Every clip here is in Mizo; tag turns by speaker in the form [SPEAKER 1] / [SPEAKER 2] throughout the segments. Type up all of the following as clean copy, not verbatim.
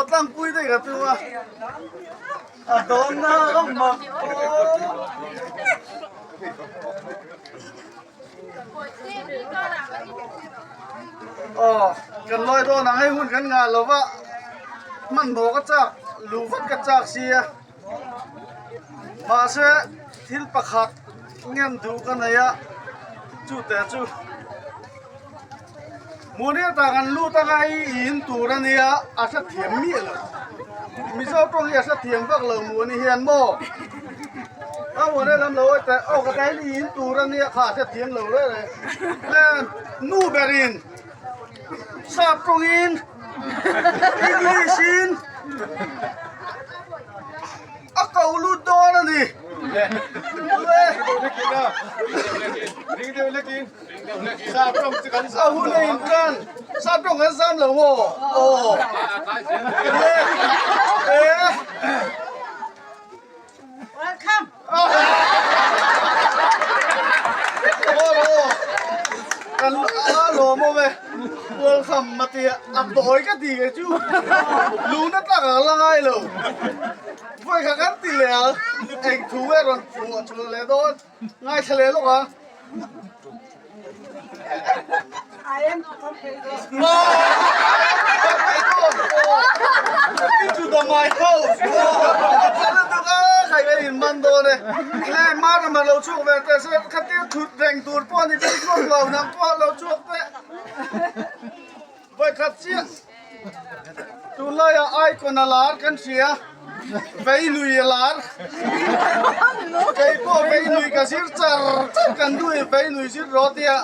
[SPEAKER 1] tlang pui daih ka tum a, a dawn na ka mak aw. Aw kan lawi dawn ang hei hun kan ngah lo va, hmanhmawh ka chak luh vat ka chak sia. Mahse thil pakhat ngen duh ka nei a, chute chu Muniata kan lut anga hei in tur a nia, a hrethiam miah lo. Mizo tawng hi a hrethiam vak lo Muni hian maw? A Muni lam lo awi teh, aw ka ta hi in tur a nia kha a hrethiam lo reng reng. Nu berin sap tawngin English in a ko lut dawn a ni. A hun a in tan sap tawng kan zam lo maw? Aw.
[SPEAKER 2] Welcome.
[SPEAKER 1] Kan a lawm awm e. Welcome ma tia a tawi ka ti ke chu. Lungna tlak a la ngai lo. Vawi kha kan ti leh a, eng thu nge rawn phuah chhuah leh dawn ngaithla leh lawk a.
[SPEAKER 2] I am
[SPEAKER 1] Into the my house. Khai ka in man dawn e. Le mar ma lo chhuak ve te se khatia thut reng tur pawh ni bik lo lo nang pawh lo chhuak te. Vawi khat chiah tunlaiah icon a lar kan hria, vei lui a lar. Kei pawh vei lui ka zir char char kan duh i vei lui zir rawh tia.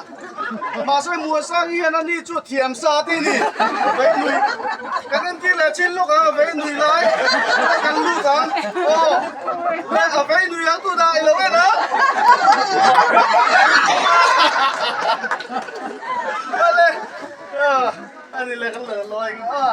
[SPEAKER 1] Mahse Muasang hian ani chu thiam sa te ni. Vei lui kan entir leh chin lawk ang a vei lui lai kan lut ang. Aw le a vei lui ang tunah i lo en ang. Vale. Ani le kan lo lawi a.